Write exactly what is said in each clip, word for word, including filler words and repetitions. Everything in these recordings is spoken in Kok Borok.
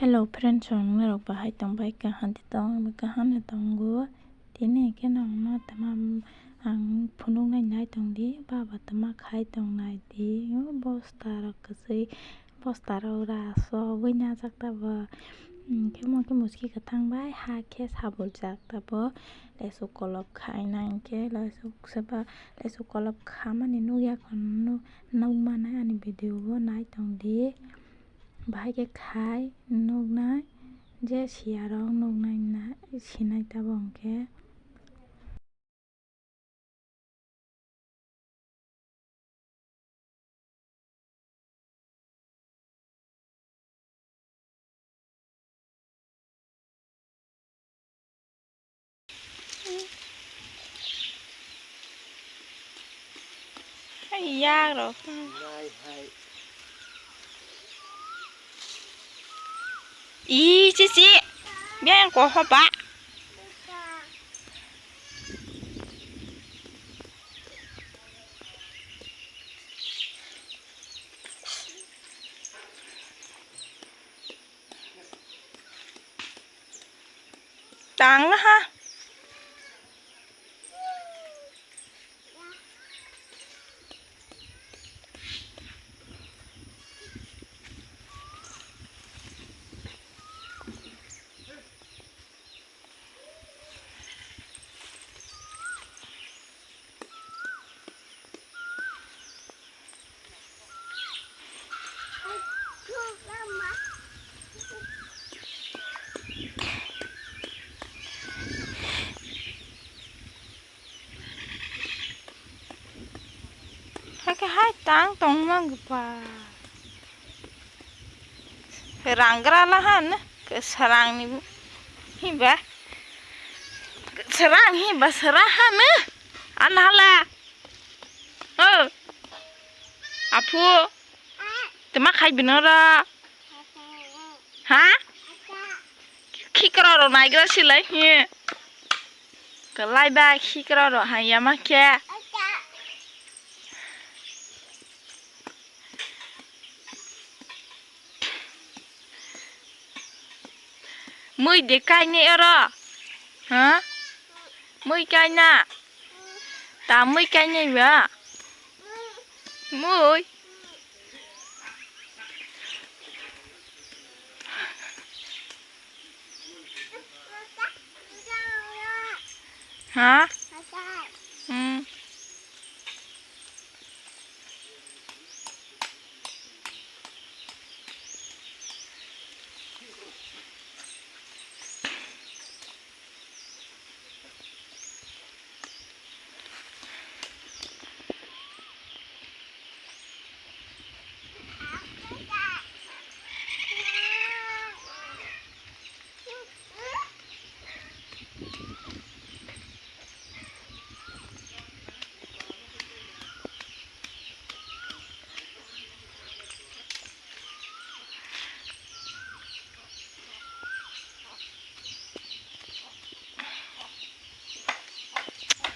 Hello friends, chwng norok bahai tong bai? Kaham de tong, kaham de tongo. Tini khe nongno tama ang phunuk nai nai tong di, baba tama khai tong nai di. O bosta rok kwchwi, bosta rok rasogwi najak tabo. Hwnkhe mo khe muski kwthang bai ha khe sabuljak tabo. Lesu kolop khai nai hwnkhe lesu seba, lesu kolop khamani nukya kono nuk manai ani video o nai tong di. Bahai khe khai nuknai je siyarok nuknai na sinai tabok hwnkhe. Hai yak rok. Nai hai. Ih, cici. Biar yang koho, Pak. Tang lah, ha. Hakhe hai tang tongma gwa. Rangra lahan, kwsarangni hiba. Kwsarang hiba, sara hano. An hala. Oh. Apu. Tama khai binora. Ha? Khikra ro naigra silai. He. Kalai ba khikra ro hayama khe. Mui de kainai oro? Ha? Mui kaina? Ta mui kainai ba? Mui. Ha? Hmm.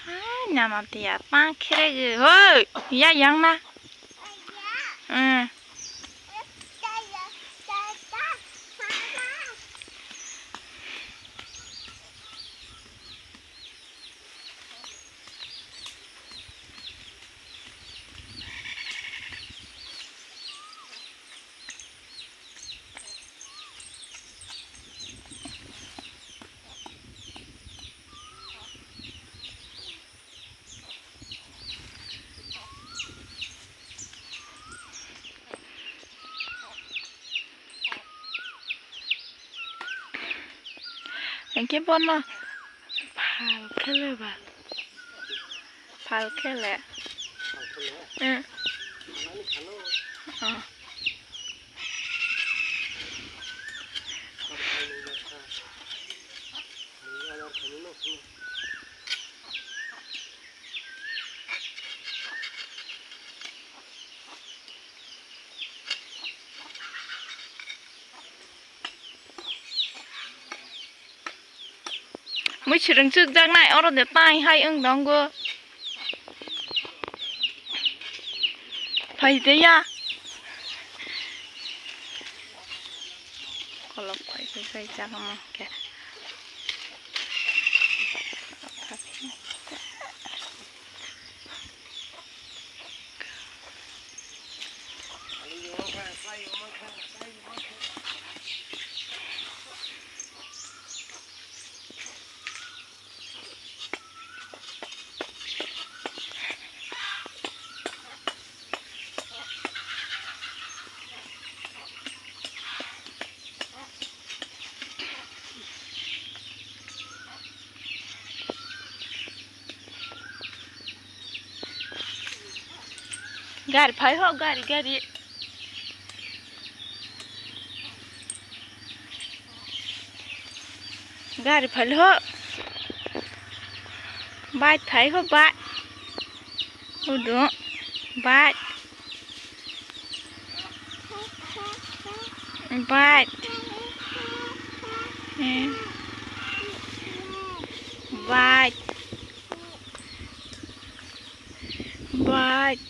Hai, nama tiya tang khere ge, hoi, ya yang na. Hmm. Hingke bono phal khele ba. Phal khele. Phal khele? Eh. Phal ani khalo. Oh. Phal khele ba kha. Nini adar khani no khani. Mui swrwng chukjaknai oro de tai hai wng tongo. Phai de ya. Kolok khai khai khai chakma khe. Gari phai ho, gari, gari. Gari phai ho. Bike phai ho, bike. Udo. Bike. Bike. Eh. Bike. Bike.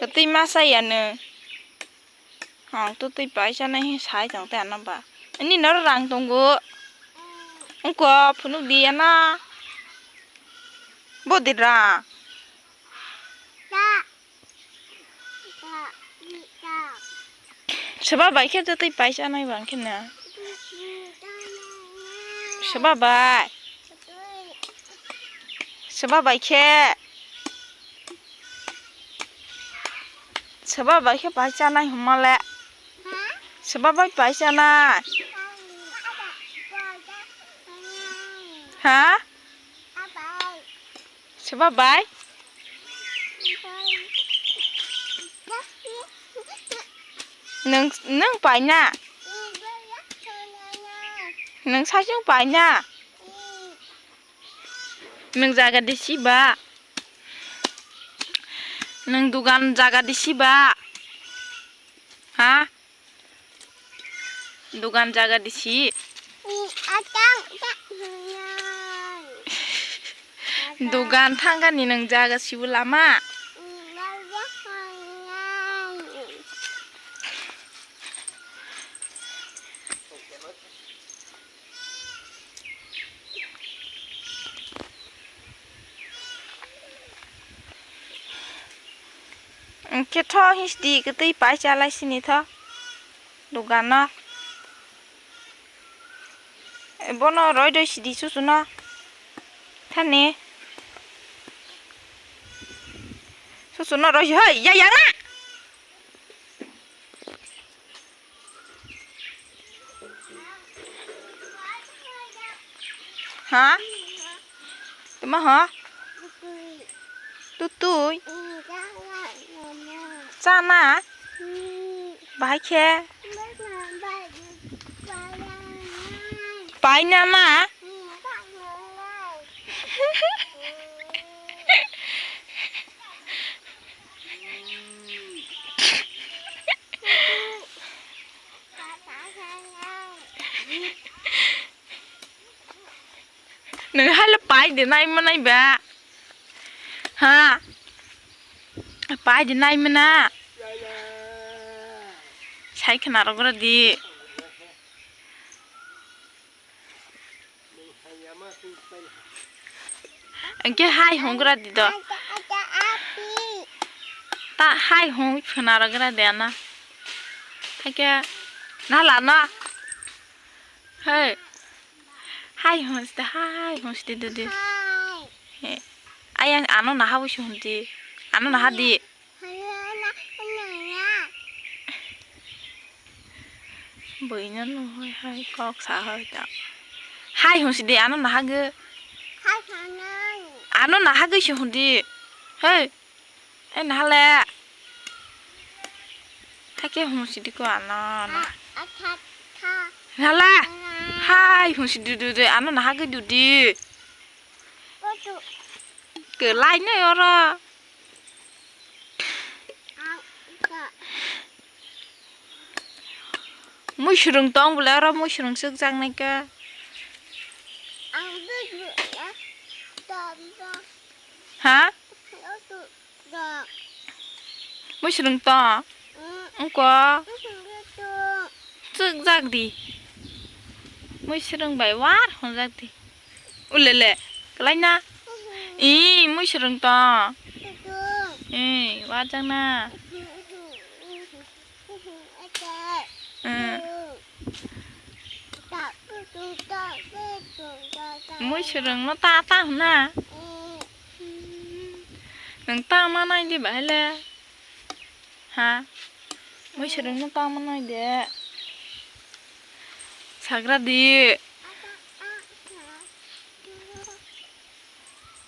Kwtwi masa ya nwng. Ang to twi paisa nai sai tong te ano ba. Ani noro rang tongo. Ungko phunuk di ana. Bo di rang. Soba bai khe to twi paisa nai bang khe na. Soba bai. Soba bai khe. Soba bai khe paisa nai huma le. Soba bai paisa nai. Ha? Soba bai? Nwng, nwng paina? Nwng saichung paina? Nwng jaga disi ba? Nwng dugan jaga disi ba? Ha? Dugan jaga disi. Dugan thangani nwng jaga sibu lama. Hwnkhe tho histi kwtwi paisa lai sini tho dogano. Bono roi roi sidi susuno thani. Susuno roi si hoi ya yang na. Ha? Tuma ho? Tutui. Chana? Bahai khe? Paina na? Nwng hai le pai de nai manai ba? Ha? Pai de nai mana? Sai khna rok ra di. Hwnkhe hai hwngra di do. Ta hai hwn khwna rwgra de ana. Haikhe nala no. Hey. Hai hwnste, hai hwnste dede. He. Ayang ano naha bo se hwn di. Ano naha di. Buino nuhoi hai kok sa hoi ta. Hai hwnsi de ano nahagwi. Ano nahagwi se hwn di. Hey. Ei nahale. Thake hwnsi di ko ano. Nahale. Hai hwnsi di di di ano nahagwi di di. Kwlai no oro. Mui swrwng tong bwle oro mui swrwng swkjak nai khe. Ha? Mui swrwng tong? Wngkha. Chwkjak di. Mui swrwng bai war hwnjak di. Ulele, kwlai na? Ih, mui swrwng tong? Ih, warjak na? Mui swrwng no ta ta hwna. Nwng ta ma nai di bahai le. Ha? Mui swrwng no ta ma nai de. Sagra di.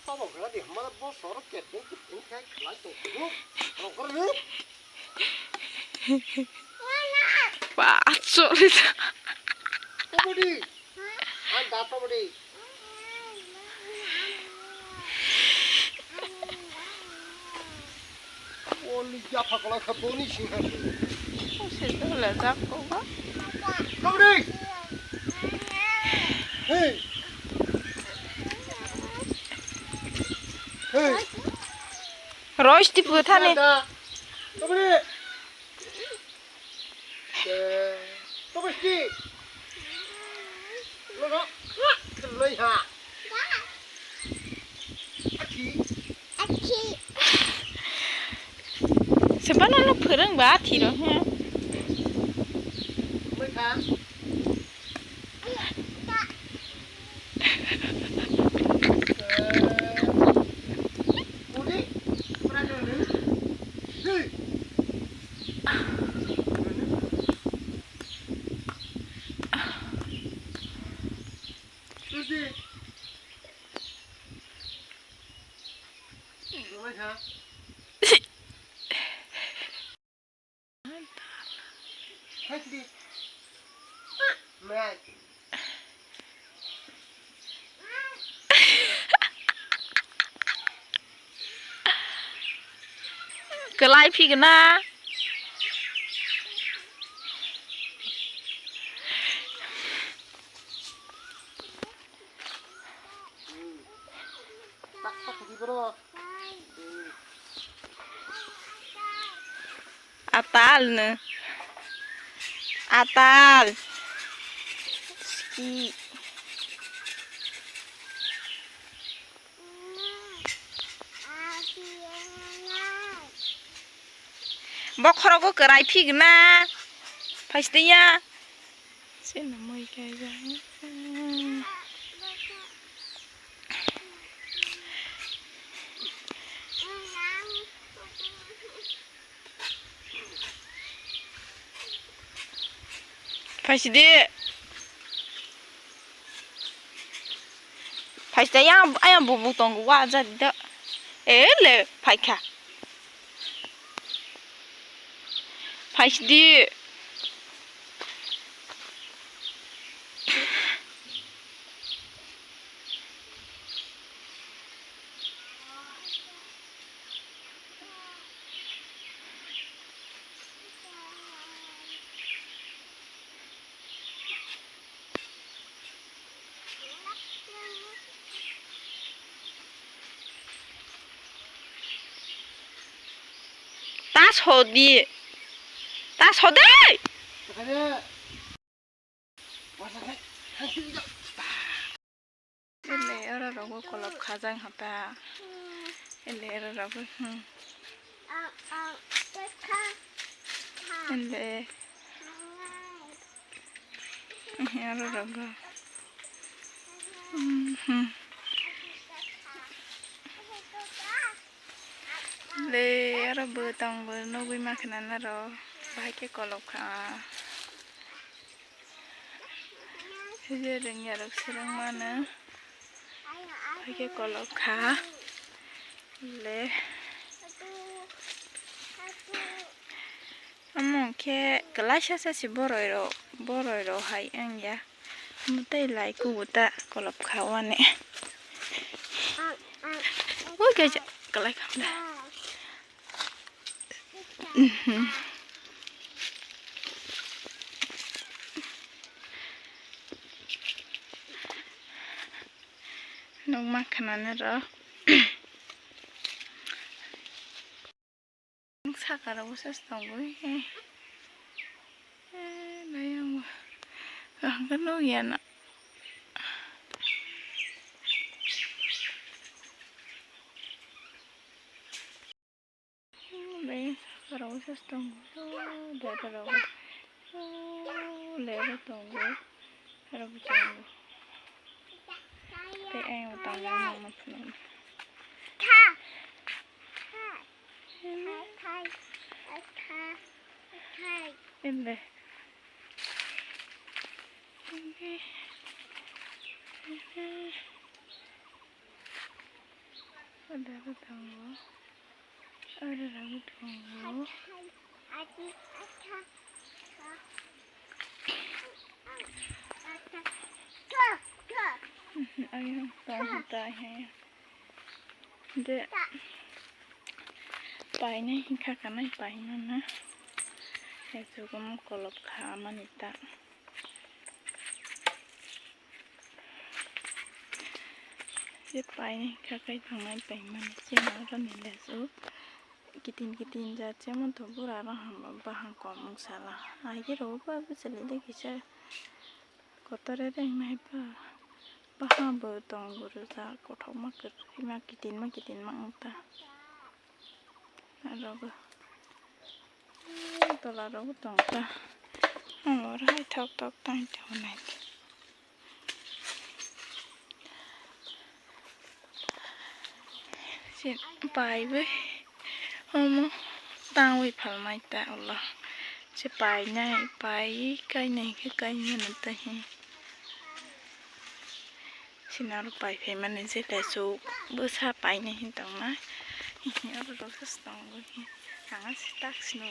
Tamo khlai di, hamara bo soro keteng keteng khai khlai tong phuru. Rongkor ni. Ba, sorry. Tamo di. An da tamo di. Oli ya phakala kha boni singha. O se dola jak ko ba. Tamo di. Hey. Hey. Roisti puthani. Da. Tamo di. Eh, tamo di. Lo, lo. Lo, ha. Achi. Achi. Sebana lo phwrwng ba athi ro, ha. Mai kha. Kwlai phigna. Atal no. Atal. Ski. Bokhorogo kwrai phigna. Phaisde ya. Chini mui kaijak. Phaisidi. Phaisidi, ayang, ayang bubu tongo, wa jadi da. Eh, le, phaikha. Phaisidi. Ta sodi. Ta sodi. Ele oro rogo kolop khajang hota. Ele oro rogo, hmm. Ele. Oro rogo. Hmm, hmm. Le oro bo tong bo nugui ma khna naro. Bahai khe kolop kha. Hije rwngya rok swrwng mano. Haikhe kolok kha. Le. Omo khe kwlaisa sa se boroi rok, boroi rok hai wngya. Omo tei lai kubuta kolop kha wani. Kalai khamda. Mhm. Nukma khanani rw. Saka rw bwsa tongo. Nai ang bo. Ang khe nukya na. Bai, rw se tongo, lera rw, lera tongo, aro bo tongo. Tei ayang bo tongo, mama phunukno. Ende. Ende. Ende. Ada apa tongo? Ada ragu tongo. Ayo, tongo ta he. De painai hinkha kanai paimana. Esukumu kolop kha mani ta. Je painai kha kai tongnai paimani je noroni lesu kitin kitin jat jemon to bura rok hamba bahang kom wng sala. Aike rw ba bwswlwi de kisa kotore rengnai ba bahang bo tong bwrwjak kothokma kwrwima kitinma kitinma wng ta. Aro bo tola rok bo tong ta. Ang oro hai thok thok tang tongo nai. Se paiwi omo tangwi phalmai ta ulo. Se painai, paiwi kainai khe kaimano ta hi. Sinaro pai phaimani je lesu bwsa painai hin tongnai. Oro rok se tongo hi. Ang se tak sino.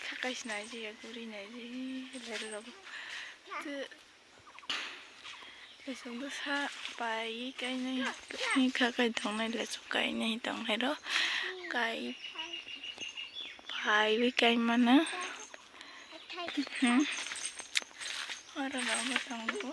Khakai sinai je ya guri nai je lero rok. Lesu bwsa pai kainai, kha kai tongnai lesu kainai tongnai rw kai paiwi kaimano. Oro rw bo tongo.